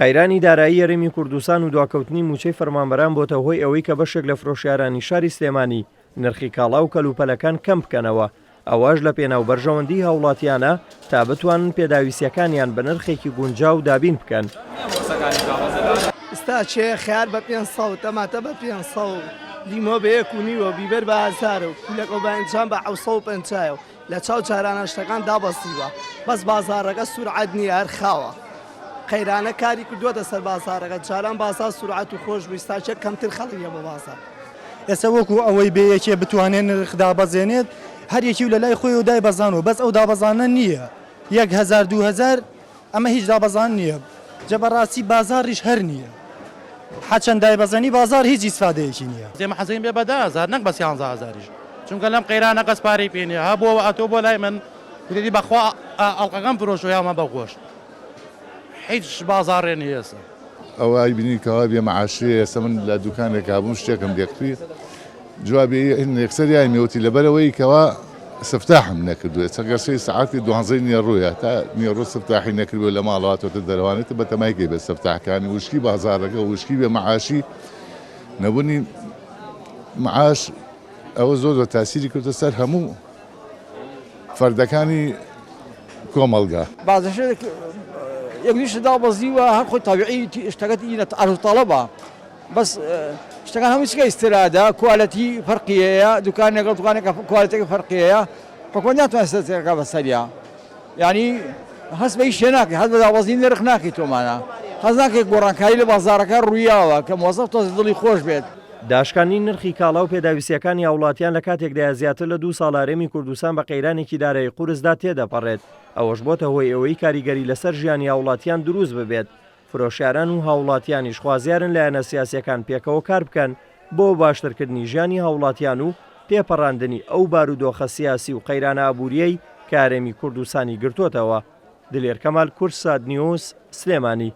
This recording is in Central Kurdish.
قەیرانی دارایی هەرێمی کوردستان و دواکەوتنی مووچەی فەرمانبەران بۆتە هۆی ئەوەی کە بەشێک لە فرۆشیارانی شاری سلێمانی نرخی کاڵا و کەلوپەلەکان کەم بکەنەوە، ئەوەش لە پێناو بەرژەوەندیی هاوڵاتیانە تا بتوانن پێداویستییەکانیان بە نرخێکی گونجاو دابین بکەن. ئیستا چێ خەیار بە پێنج سەد و تەماتە بە پێنج سەد و لیمۆ بە یەک و نیوە و بیبەر بە هەزارە و کولەکە و باینجان بە حەوت سەد و پەنجایە و لە چاو جارانە شتەکان دابەزیوە بەس بازاڕەکە سورعەت نییە هەر خاوە قەیرانە کاری کردووەتە سەر بازاڕەکە جاران بازاڕ سورعەت و خۆش بوو ئیستا چێ کەمتر خەڵک یە بۆ بازاڕ. ئێستا وەکو ئەوەی بێ یەکێ بتوانێ نرخ دابەزێنێت هەر یەکی و لەلای خۆیەوە دایبەزانوە بەس ئەو دابەزاندنە نییە یەک هەزار 2000 ئەمە هیچ دابەزاندن نییە جا بەڕاستی بازاڕیش هەر نییە حەچەند دایبەزێنی بازاڕ هیچ ئیسفادەیەکی نییە. ئێمە حەزەکەین بێ بە 10,000 نەک بە سیانزە هەزاریش چونکە لەم قەیرانە کەس پارەی پێ نییە هەبووە ئەتۆ بۆ لای من وتێتی بەخوا ئەڵقەکەم فرۆشتوە یاومە بە گۆشت هیچ بازاڕێ نییە ئێستا. ئەوە ئەیبینی کەوا بێ مەعاشیە ئێستا من لە دوکانێکا بووم شتێکم لێکڕی جوابی یەکسەر یایم وتی لەبەرئەوەی کەوا سفتاحم نەکردووە ئێستا گەر سەی سەعاتی دوانزەی نیەڕوویە تا نیەڕوو سفتاحی نەکردووە لە ماڵەوە هاتۆتە دەرەوانێت بەتەمای کەی بێ سفتاحکانی وشکی بازاڕەکە وشکی بێ مەعاشی نەبوونی معاش ئەوە زۆر زۆر تاسیری کردە سەر هەموو فەردەکانی کۆمەڵگا. بازرشێک یەک دوو شت دابەزیوە هەر خۆی تەبیعی شتەکەت ئینە عەرز و تەڵەبە بەس شتەکان هەمووی چکە ئیسترادە کوالەتی فەرقی هەیە دوکان لەگەڵ دوکانێکە کوالەتەکە فەرقی هەیە حکومەت ناتوانێت سەرەکە بەسەریا یعنی هەست بە هیچ شتێ ناکەی هەست بە دابەزینی نرخ ناکەی تۆمانە هەست ناکەی گۆڕانکاری لە بازاڕەکە ڕوویاوە کە مۆزەف تۆزێ دڵی خۆش بێت. داشکاندنی نرخی کاڵا و پێداویستییەکانی هاوڵاتیان لە کاتێکدایە زیاتر لە دوو ساڵە هەرێمی کوردستان بە قەیرانێکی دارایی قورسدا تێدەپەڕێت، ئەوەش بۆتە هۆی ئەوەی کاریگەری لەسەر ژیانی هاوڵاتیان دروست ببێت، فرۆشیاران و هاوڵاتیانیش خوازیارن لایەنە سیاسییەکان پێکەوە کار بکەن بۆ باشترکردنی ژیانی هاوڵاتیان و تێپەڕاندنی ئەو بارودۆخە سیاسی و قەیرانە ئابوورییەی کە هەرێمی کوردستانی گرتۆتەوە. دلێر کەمال، کوردسات نیوز، سلێمانی.